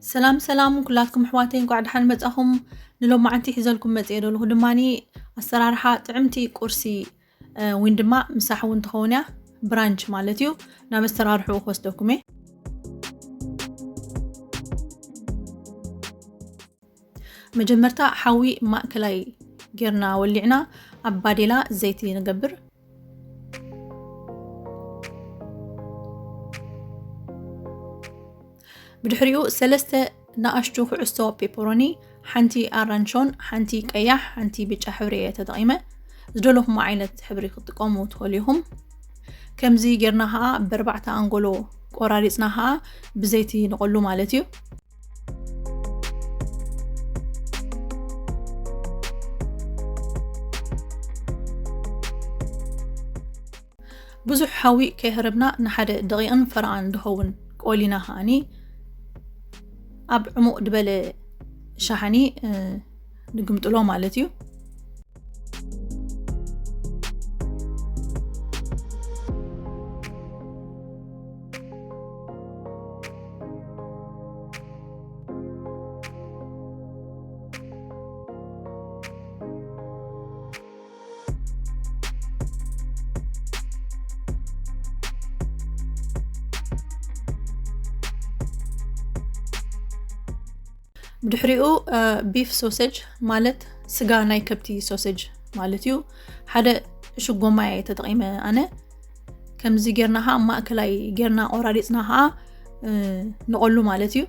ሰላም ሰላም ኩላትኩም ኣሕዋተይ፣ እንኳዕ ደሓን መጻኹም። ንሎማዓንቲ ሒዘልኩም መጽየ ደለኹ ድማኒ ኣሰራርሓ ጥዕምቲ ቁርሲ፣ እ፣ ዊን ድማ ምሳሕ እውን ትኸውን እያ። ብራንች ማለት እዩ። ናብ ኣሰራርሕኡ ክወስደኩም እየ። መጀመርታ ሓዊ ማእከላይ ጌርና ወሊዕና ኣብ ባዴላ ዘይቲ ንገብር። ብድሕሪኡ ሰለስተ ንኣሽቱ ኩዕሶ ፔፐሮኒ፣ ሓንቲ ኣራንሾን ሓንቲ ቀያሕ ሓንቲ ብጫ ሕብሪ እየ ተጠቒመ። ዝደለኹሞ ዓይነት ሕብሪ ክትጥቀሙ ትኽእሉ ኢኹም። ከምዚ ጌርና ኸዓ ብኣርባዕተ ኣንጎሎ ቆራሪጽና ኸዓ ብዘይቲ ንቐሉ ማለት እዩ። ብዙሕ ሓዊ ከይህረብና ንሓደ ደቂቕን ፈረቓን ድኸውን ቆሊና ኸዓኒ ኣብ ዕሙቕ ድበለ ሻሓኒ፣ እ፣ ንግምጥሎ ማለት እዩ። ብድሕሪኡ፣ እ፣ ቢፍ ሶሰጅ ማለት ስጋ ናይ ከብቲ ሶሰጅ ማለት እዩ። ሓደ ዕሹግ ጎማ እየ ተጠቒመ ኣነ። ከምዚ ጌርና ኸዓ ማእከላይ ጌርና ቆራሪጽና ኸዓ፣ እ፣ ንቐሉ ማለት እዩ።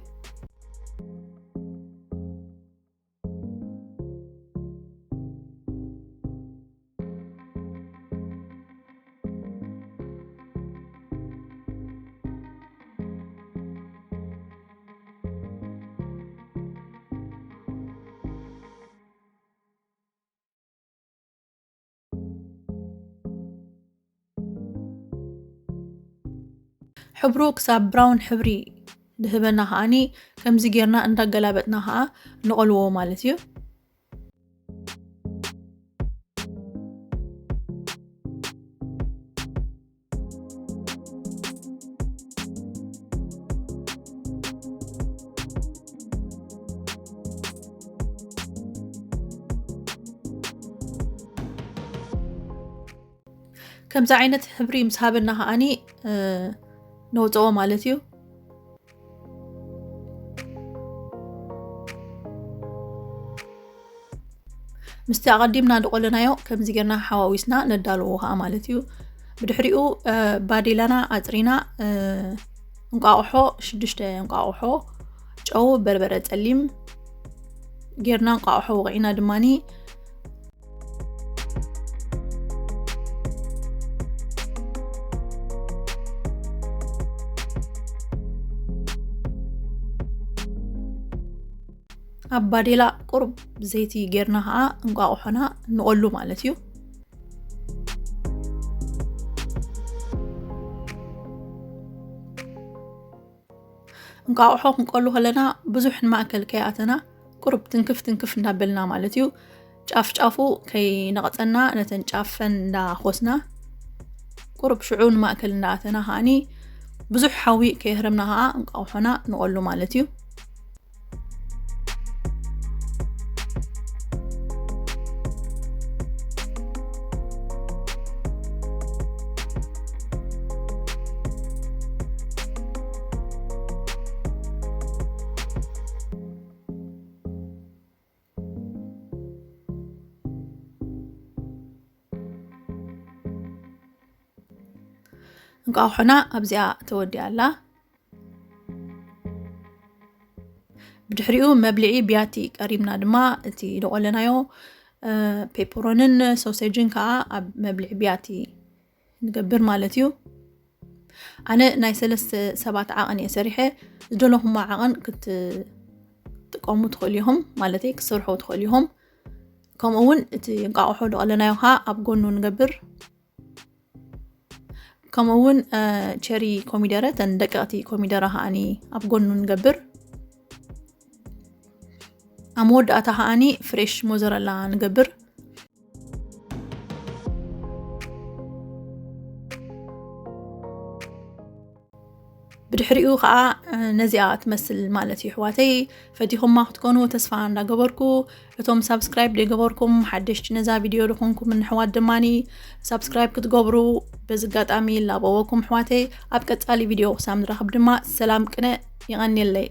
ሕብሩ ክሳብ ብራውን ሕብሪ ድህበና ከዓኒ ከምዚ ጌርና እንዳገላበጥና ከኣ ንቐልዎ ማለት እዩ። ከምዚ ዓይነት ሕብሪ ምስ ሃበና ከዓኒ፣ እ፣ ነውፅኦ ማለት እዩ። ምስቲ ኣቐዲምና ዝቆለናዮ ከምዚ ጌርና ሓዋዊስና ነዳልዎ ከኣ ማለት እዩ። ብድሕሪኡ፣ እ፣ ባዴላና ኣጽሪና፣ እ፣ እንቋቑሖ፣ ሽዱሽተ እንቋቑሖ፣ ጨው፣ በርበረ ጸሊም ጌርና እንቋቑሖ ወቒዕና ድማኒ ኣብ ባዴላ ቁሩብ ዘይቲ ጌርና ከኣ እንቋቑሖና ንቐሉ ማለት እዩ። እንቋቑሖ ክንቀሉ ከለና ብዙሕ ንማእከል ከይኣተና ቁሩብ ትንክፍ ትንክፍ እንዳበልና ማለት እዩ። ጫፍ ጫፉ ከይነቐጸና ነተን ጫፈን እንዳኾስና ቁሩብ ሽዑ ንማእከል እንዳኣተና ከኣኒ ብዙሕ ሓዊ ከየህረምና ከኣ እንቋቑሖና ንቐሉ ማለት እዩ። እንቋቑሖና ኣብዚኣ ተወዲኣ ኣላ። ብድሕሪኡ መብልዒ ቢያቲ ቀሪብና ድማ እቲ ዝቖለናዮ፣ እ፣ ፔፐሮንን ሶሴጅን ከኣ ኣብ መብልዒ ቢያቲ ንገብር ማለት እዩ። ኣነ ናይ ሰለስተ ሰባት ዓቐን እየ ሰሪሐ። ዝደለኹሞ ዓቐን ክትጥቀሙ ትኽእሉ ኢኹም፣ ማለተይ ክትሰርሑ ትኽእሉ ኢኹም። ከምኡ እውን እቲ እንቋቑሖ ዝቐለናዮ ከኣ ኣብ ጎኑ ንገብር። ከምኡ እውን፣ እ፣ ቸሪ ኮሚደረ፣ ተን ደቀቕቲ ኮሚደረ ከኣኒ ኣብ ጎኑ ንገብር። ኣብ መወዳእታ ከኣኒ ፍሬሽ ሞዘረላ ንገብር። ብድሕሪኡ ከዓ ነዚኣ ትመስል ማለት እዩ ኣሕዋተይ። ፈቲኹማ ክትኮኑ ተስፋ እንዳገበርኩ፣ እቶም ሳብስክራይብ ዘይገበርኩም ሓደሽቲ ነዛ ቪድዮ ዝኾንኩም ንሕዋት ድማኒ ሳብስክራይብ ክትገብሩ በዚ ኣጋጣሚ ላበወኩም ኣሕዋተይ። ኣብ ቀፃሊ ቪድዮ ክሳብ ንራኸብ ድማ ሰላም ቅነ። ይቐንየለይ።